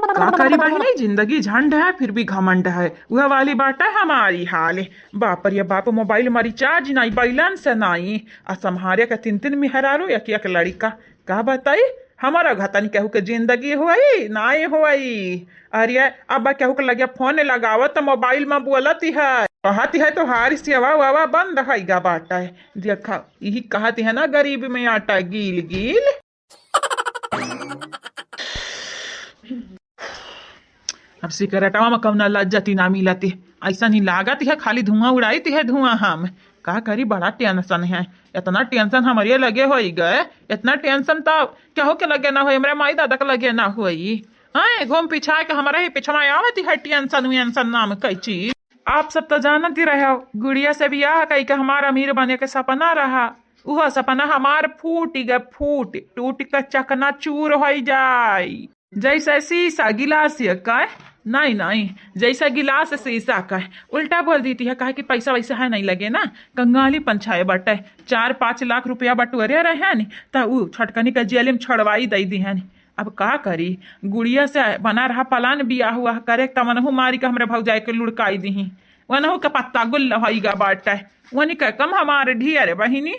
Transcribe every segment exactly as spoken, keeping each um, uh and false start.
का करी बहिनी, जिंदगी झंड है, फिर भी घमंड है। वह वाली बात है हमारी हाल। बाप रे बाप, मोबाइल में रिचार्ज नाई, बैलेंस नाई, आ संभारे के तीन तीन मेहरारू, एक एक लड़िका। का बताई, हमारा घतन केहू के जिंदगी होई, नाई होई। अरे, अब केहू के लगे फोन लगावत, मोबाइल में बोलत है, कहत है, "तोहारी सेवा वावा बंद है गा बाटा है।" देखा, यही कहत है ना, "गरीब में आटा गील गील।" अब सिगरेटवा में कौना लज्जती ना मिलती, ऐसा नहीं लागत है, खाली धुआं उड़ाइत है धुआं। हम का करी, बड़ा टेंशन है, इतना टेंशन हमरे लगे होई गए, इतना टेंशन तो केहू के लगे ना होई, हमरे माई दादा के लगे ना होई। हैं, घूम पिछा के हमरा ही पिछवा आवत है टेंशन वेंशन नाम कै चीज। आप सब तो जानत ही रहे हो, गुड़िया से बियाह कई के हमार अमीर बने के सपना रहा, उहो सपना हमार फूट गए, फूट टूट के चकनाचूर होई जाई। जैसे शीशा गिलास ये का, नहीं, नहीं, जैसा गिलास शीशा का, उल्टा बोल देती है, कहा कि पैसा वैसा है नहीं लगे ना, कंगाली पंछाए बटे, चार पाँच लाख रुपया बटोरे रहे हैं, त उ छोटकनी का जेल में छोड़वाई दे दी हैं। अब का करी, गुड़िया से बना रहा पलान, बियाह हुआ करे, तमनहु मारी के हमरे भौजाई के लुढ़काई दी, वनहु के पत्ता गुल्ल होई गा बाटे, वनी के कम हमारे ढिया रे बहिनी।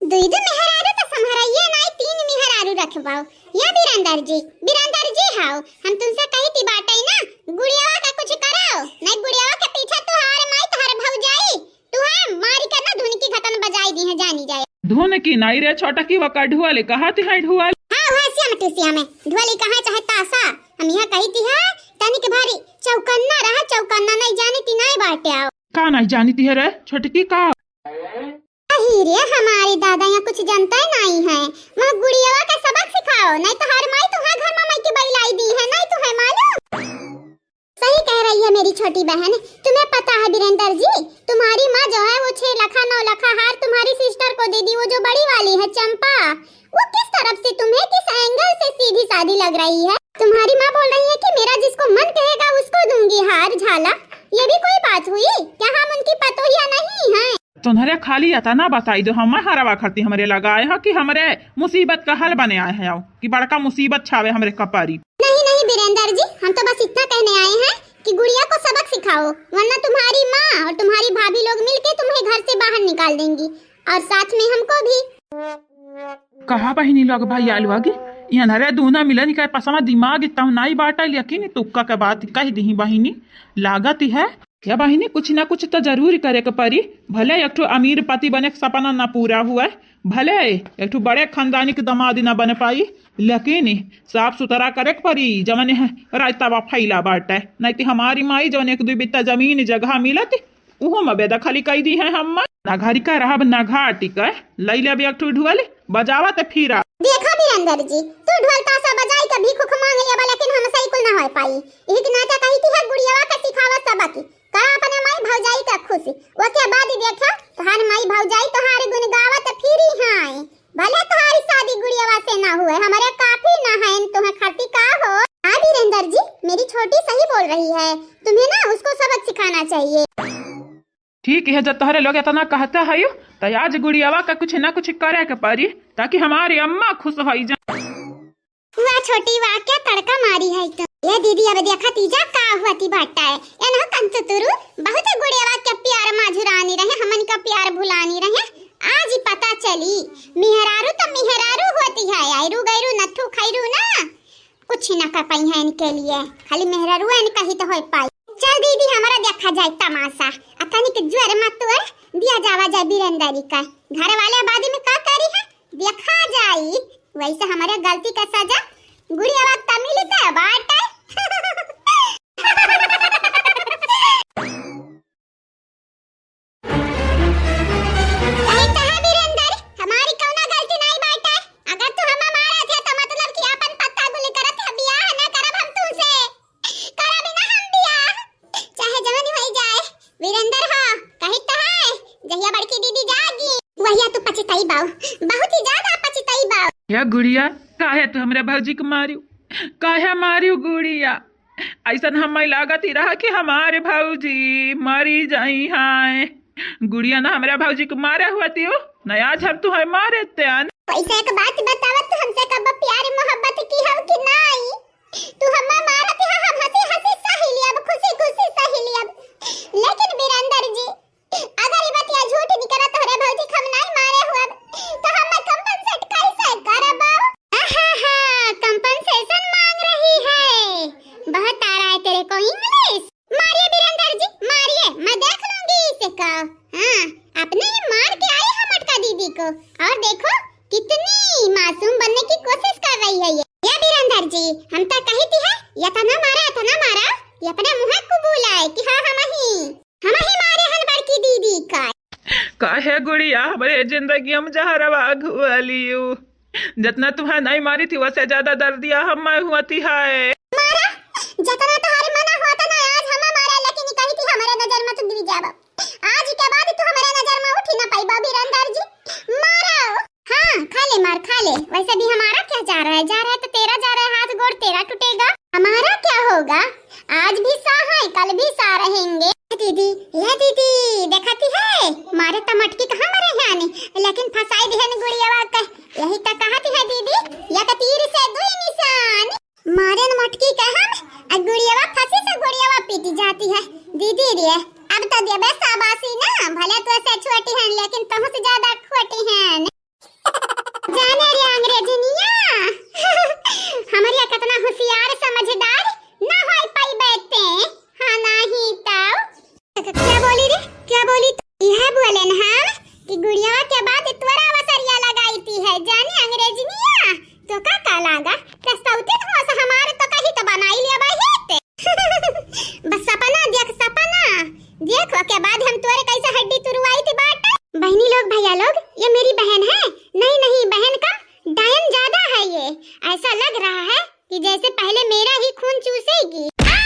दुई दु मेहरारू त संभराइए नाई, तीन मेहरारू रखबाओ। या बिरंदर जी, बिरंदर जी हाओ, हम तुमसे कही थी बाटई ना, गुड़ियावा का कुछ कराओ, नहीं गुड़ियावा के पीछे तुहार माई, तुहार भौजाई, तुहार मारी कर ना धुन की घतन बजाई दी है, जानी जाए। धुन की नाई रे छोटा की वका ढुआले कहा ती है ढुआले। हाँ, वह श्याम टू श्याम है, ढुआले कहा चाहे तासा, हम यहाँ कही थी है, तनिक भारी चौकन्ना रहा, चौकन्ना नहीं जानी ती नाई बाटे आओ। का नहीं जानी ती है रे छोटकी का? अही रे हमारे दादा, यहाँ कुछ जनता ही नहीं है। वहाँ गुड़ियावा का सबक सिखाओ, नहीं तो हर माई तो हाँ घर में माई के बैलाई दी है, नहीं तो है मालूम। सही कह रही है मेरी छोटी बहन, तुम्हें पता है बीरेंद्र जी, तुम्हारी माँ जो है वो छह लाखा नौ लाखा हार तुम्हारी सिस्टर को दे दी, वो जो बड़ी वाली है चंपा, वो किस तरफ से तुम्हें किस एंगल से सीधी साधी लग रही है? तुम्हारी माँ बोल रही है कि मेरा जिसको मन कहेगा उसको दूंगी हार झाला, ये भी कोई बात हुई? क्या हम उनकी पतोहिया नहीं हैं? तुम्हरे खाली अतना बताई दो, हम हरवा खरती हमरे लगाए हो कि हमरे मुसीबत का हल बने आए हैं, आओ कि बड़का मुसीबत छावे हमरे कपारी। नहीं, नहीं बीरेंद्र जी, हम तो बस इतना कहने आए हैं कि गुड़िया को सबक सिखाओ, वरना तुम्हारी माँ और तुम्हारी भाभी लोग मिलके तुम्हें घर से बाहर निकाल देंगी और साथ में हमको भी। कहा बहिनी लोग भाई आलू आगे, इन्हरे दूना मिलन के पसमा दिमाग तहु नाई बाटा, लेकिन तुक्का के बात कह दी बहिनी, लागत है। क्या बहिनी, कुछ ना कुछ तो जरूर करे के परी। भले एक ठो अमीर पति बने के सपना ना पूरा हुआ, भले एक ठो बड़े खानदानी के दामाद ना बन पाई, लेकिन साफ सुथरा करे के परी। जवन है रायतावा फैला बाटे, नहीं तो हमारी माई जवन एक दो बित्ता जमीन जगह मिलत, उहो में बेदखली कई दी है हम। ना घरी का रहब ना घाटी का, लई लेब एक ठो ढोल, बजावा त फिरा। देखा बीरेंद्र जी, तू ढोल तासा बजाई के भीख उख मांग लेबा, लेकिन हमसे ही कुल ना हो पाई। यही के नाता कही थी है गुड़ियावा के सिखावा सबक, करा अपने माई भौजाई का खुश, ओके बाद देखा तोहार माई भौजाई तोहार गुन गावत फिरी हैं। भले तोहारी शादी गुड़ियावा से ना हुए, हमरे काफी ना है, तुम्हें खाती का हो। हाँ बीरेंद्र जी, मेरी छोटी सही बोल रही है, तुम्हें ना उसको सबक सिखाना चाहिए। ठीक है, जब तोहरे लोग इतना कहते हैं, तो आज गुड़ियावा का कुछ ना कुछ करे के पड़ी, ताकि हमारी अम्मा खुश हो जाए। वाह छोटी वाह, क्या तड़का मारी है तू। ये दीदी, अब देखा तीजा का हुआ ती बाटा है। ये ना कंचुतुरु, बहुत गुड़ियावा के प्यार माजुरानी रहे, हमन का प्यार भुलानी रहे। आज ही पता चली, मिहरारू तो मिहरारू होती है, आयरू गैरू नथु खैरू ना, कुछ ना कर पाई है इनके लिए, खाली मेहरारू है इनका ही तो हो पाई। चल दीदी, हमारा देखा जाए तमाशा, अतनी के ज्वर मत तोड़ दिया जावा जाए बीरेंद्री का। घर वाले आबादी में का करी है, देखा जाई। वैसे हमारे गलती का सजा गुड़ियावा का मिलता है बाटे। सही कहा बीरेंद्र, हमारी कौनो गलती नहीं बाटे। अगर तू हमें मारा थे तो मतलब कि अपन पत्ता गुली करत है, बियाह न करब हम तुमसे। करब ही ना हम बियाह, चाहे जवन होई जाए। बीरेंद्र हो, कही तो है, जहिया बड़की दीदी जागी, वहिया तू पछताई बाऊ, बहुत ही ज्यादा पछताई बाऊ। या गुड़िया, काहे तू हमरे भौजी के मारियो? काहे मारियो गुड़िया? ऐसन हमें लागत ही रहा कि हमारे भौजी मरी जाई हैं। गुड़िया ना हमरा भौजी के मारे हुआ दियो, ना आज हम तुहे मारे त्यान। वैसे एक बात बतावा, तू हमसे कब प्यार मोहब्बत की हो कि नाई? तू हम ये बीरेंद्र जी, हम तो कही थी है, यतना मारा, यतना मारा, ये अपने मुँह कबूलाए कि हाँ, हम ही, हम ही मारे हन बड़की दीदी का। काहे गुड़िया, हमरे जिंदगी में जहरवा घुआ लियो। जतना तुम्हें नहीं मारी थी, वसे ज्यादा दर्दिया हम हुआ थी है। मारा, जतना तुम्हारे मना हुआ था ना, आज हम मारा, लेकिन कही थी हमारे नजर में तो गिर जाबा। आज के बाद तू हमारे नजर में उठी ना पाई, बीरेंद्र जी। मारा। हाँ, खा ले मार, खा ले। वैसे भी हमारा क्या जा रहा है, जा रहा है तो तेरा जा रहा है, हाथ गोड़ तेरा टूटेगा, हमारा क्या होगा? आज भी सा है, कल भी सा रहेंगे। दीदी, ये दीदी, देखती है, मारे त मटकी कहाँ मरे हैं, लेकिन फंसाई दिहन गुड़ियावा के। यही त कहती है दीदी, एक तीर से दुई निशान। मारे न मटकी के हम, आ गुड़ियावा फंसी से गुड़ियावा पीटी जाती है। दीदी रे, अब तो देबे शाबाशी ना, भले तो से छोटी हैं, लेकिन तुमसे ज्यादा खोटी हैं। जाने रे अंग्रेजनिया, हमरिया कितना होशियार समझदार ना होई पाइबे ते, हाँ नाही तब। क्या बोली रे, क्या बोली? यह बोले न हम कि गुड़िया के बाद तोरा अवसरिया लगाई थी है, जाने अंग्रेजनिया, तो का का लागा? प्रस्तौती तो हमारे तो कहीं तो बनाई लिया भाई ते। बस सपना देख, सपना देख, ओके बाद हम तोरे कैसे हड्डी तुरवाई थी बाटे। बहनी लोग, भैया लोग, ये मेरी बहन है। नहीं, नहीं, बहन का डायन ज्यादा है ये। ऐसा लग रहा है कि जैसे पहले मेरा ही खून चूसेगी। आ!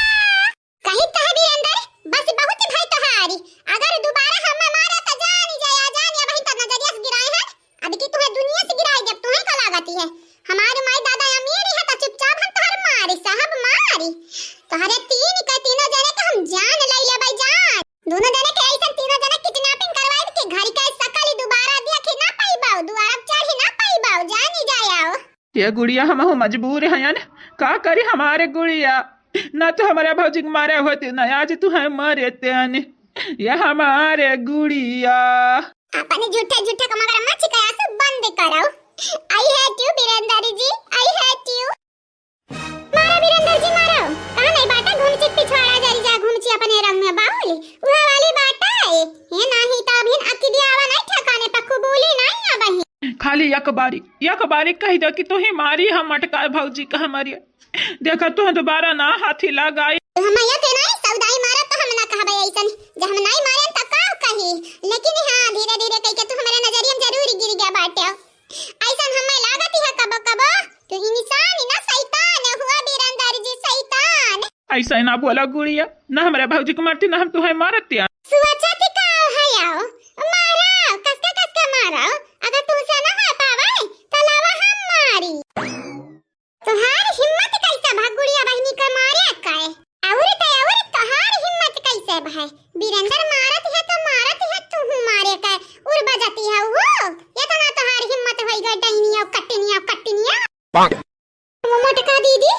कहीं कह बीरेंद्र, बस बहुत भाई तोहारी। अगर दोबारा हम मारा तो जानी जाया, जान या वहीं तो नजरिया से गिराए हैं। अब की तुहे दुनिया से गिराई, जब तुहे का लागती है। हमारे माई दादा अमीर है तो चुपचाप हम तोहर मारी, साहब मारी। तोहरे तीन के तीनों जने के हम जान लई लेबै जान। दोनों जने के ऐसन तीनों जने kidnapping करवाई के घर के सकल दोबारा देखी ना पाइबाओ, दोबारा चढ़ी ना पाइबाओ, जानी जायाओ। ये गुड़िया, हम हो मजबूर हैं, का करी हमारे गुड़िया, ना तो हमारे भौजी के मारे होते, ना आज तू है मरे तेन। ये हमारे गुड़िया। अपने झूठे झूठे का मगरमच्छ का आंसू बंद करो। I hate you बीरेंद्र जी, I hate you। मारो बीरेंद्र जी मारो, कहाँ नहीं बाटा घूम चिक पिछवाड़ा जरी जा घूम ची अपने रंग में बाहुली, वह वाली बाटा है। ये नाही तो अभी अकिदिया आवा नहीं ठिकाने पर कबूली नहीं अब ही। खाली एक बारी, एक बारी कह दो कि तू ही मारी हम मटका भौजी का हमारी। देखा तू दोबारा ना हाथी लगाई। हम ये के नहीं सौदाई मारा तो हम ना कहबे ऐसन, जब हम नहीं मारे तो का कही। लेकिन हाँ, धीरे धीरे कह के तू हमारे नजरिया में जरूर गिर गया बाटे। ऐसन हमें लागत है कबो कबो, तू इंसान ही ना शैतान हुआ बीरेंद्र जी, शैतान। ऐसा ना बोला गुड़िया, ना हमारे भौजी को मारती, ना हम तुम्हें मारती। सोचत का है आओ, मारो, कसके कसके मारो, अगर तुमसे ना हो पावे तो लावा हम मारी। तोहार हिम्मत कैसे भा गुड़िया बहनी के मारे के? और तो और तोहार हिम्मत कैसे भा? बीरेंद्र मारत है तो मारत है, तू हूँ मारे के उड़ बजाती है वो। ये तो ना तोहार हिम्मत होई गई, डैनिया, कटनिया, कटनिया। वो मटका दीदी,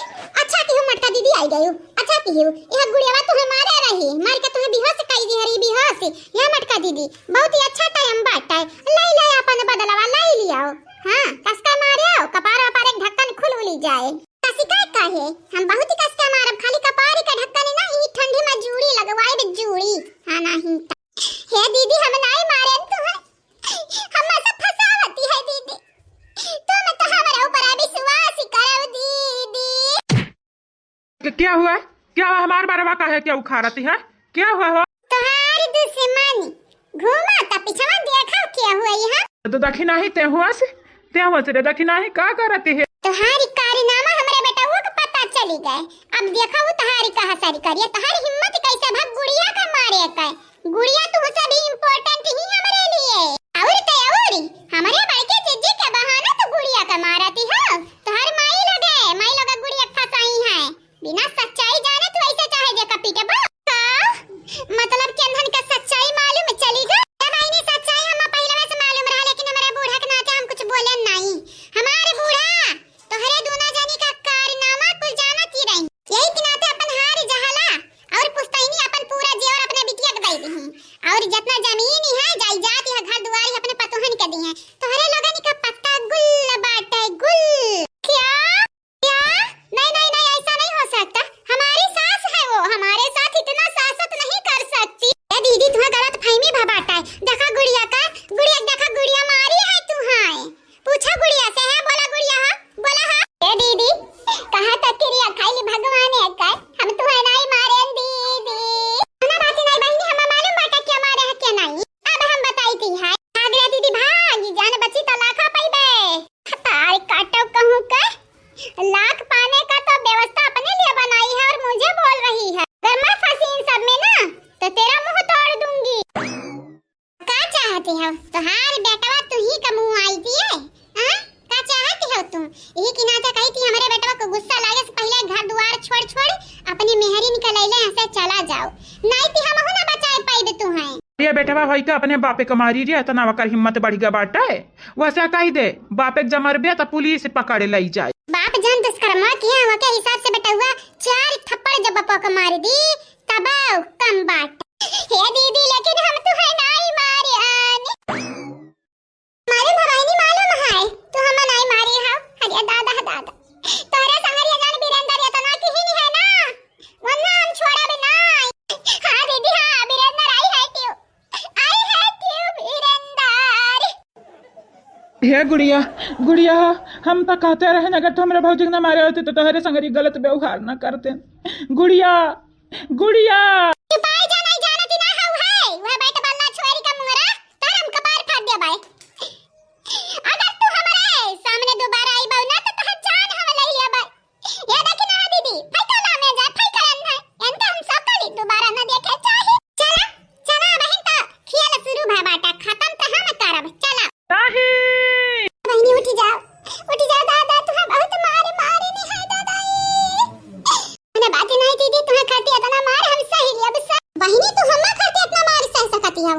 अच्छा की हो मटका दीदी आई गई हो, अच्छा की हो। यह गुड़ियावा तुम्हें मारे रही, मार के तुम्हें बेहोश कर दी हरी, बेहोश। यह मटका दीदी, बहुत ही अच्छा टाइम बाटे, लाई लाई अपन बदलावा लाई लियाओ। हाँ, कसका मारे आओ, कपार वपार एक ढक्कन खुल उली जाए। कसिका काहे? हम बहुत ही कसका मारब, खाली कपार के ढक्कन ना, ई ठंडी में जूड़ी लगवाए बे जूड़ी। हाँ, नहीं त-, हे दीदी, हम नाई मारे तू है, हम सब फंसावती है दीदी, तुम तो हमारे ऊपर विश्वास ही करो दीदी। क-, क्या हुआ? क्या हुआ? हमार बरवा काहे क्या उखाड़ती है? क्या हुआ हो? तोहार दुश्मन घूमा त पिछवा देखा क्या हुआ यहाँ? तो दखिनाही ते हुआ से, ते हुआ से रे दखिनाही का करती है? तोहारी कारनामा हमरे बेटवा के पता चली गए। अब देखा वो तोहारी कहा सारी करिए, तोहारी हिम्मत कैसे भा गुड़िया का मारे का? गुड़िया तुमसे भी important ही हमरे लिए। और ते और, हमरे बड़के जिज्जी के बहाना तो गुड़िया का मारती हो। तोहार माई लगे, माई लगे गुड़िया फंसाई है। बिना सच्चाई जाने तू ऐसे चाहे जेका पीटे बा? का? मतलब केंधन का सच्चाई मालूम चली गई? ए बहिनी, सच्चाई हम पहले से मालूम रहा, लेकिन हमारे बूढ़ा के नाते हम कुछ बोले नहीं। हमारे बूढ़ा, तोहरे दोनों जनी का कारनामा कुल जानत ही रही। यही के नाते अपन हार जहला और पुश्तैनी कहा त किरिया खाइली भगवान है कर, हम तुहे नाई मारेन दीदी। ना बात नाई बहिनी, हम मालूम बाटा क्या मारे है क्या नाई। अब हम बताई ती है। भाग रे दीदी भाग, जान बची तो लाखा पइबे। तार काटो कहूँ के, लाख पाने का तो व्यवस्था अपने लिए बनाई है और मुझे बोल रही है। अगर मैं फंसी इन सब में ना, तो तेरा मुंह तोड़ दूंगी। का चाहती हो? तोहार बेटवा तू ही का मुंह आई दिए? हाँ? का चाहती हो तुम? यही की नाता कही थी हमारे बेटवा को गुस्सा लागे से पहले घर दुआर छोड़ छोड़ अपनी मेहरी निकल अइले, यहाँ से चला जाओ, नहीं ती हम ना बचाए पाइबे तू हैं। ये बेटवा होई का अपने बापे के मारी रे, इतना वकर हिम्मत बढ़ गया बाटे। वैसे कही दे, बापे के जमरबे त पुलिस पकड़ लई जाए। बाप जन दुष्कर्मा किया, वके हिसाब से बेटवा चार थप्पड़ जब बापा के मार दी, तब कम बाट। हे दीदी, लेकिन हम तुहे नाई मारे आन। मालूम है बहिनी, मालूम है, तू हम नाई मारे हो। अरे दादा, दादा, तोहरे संगरिया जान बीरेंद्र इतना किहिन है ना, वरना हम छोड़ब नाई। हाँ दीदी, हाँ, बीरेंद्र, I hate you, I hate you, बीरेंद्र। हे गुड़िया, गुड़िया, हम तो कहते रहे, अगर तू हमरे भौजी के ना मारे होते तो तोहरे संगरी गलत व्यवहार ना करते। गुड़िया, गुड़िया। चुपाई जा, नहीं जानती ना हऊ है, वह बैठ बल्ला छोरी का मुंगरा, तोर हम कपार फाड़ दे बाय। अगर तू हमरे सामने दोबारा आई बाऊ ना तो तोहर जान हम ले लिया बाय। ये देखी ना दीदी, फैका लामे जा, फैका रन है। एनते हम सब करी दोबारा ना देखे चाहे। चला, चला बहिन, तो खेल शुरू भा बाटा, खत्म तो हम करब। चला। नहीं। बहिनी उठी जाओ, उठी जाओ दादा, तुम्हें बहुत मारे, मारे नहीं है दादा। ई। मने बात नहीं दीदी, तुम्हें खाती इतना मार हम सही लिया, अब सह-, बहिनी तू हम्मा खाती इतना मार सह सकती हो।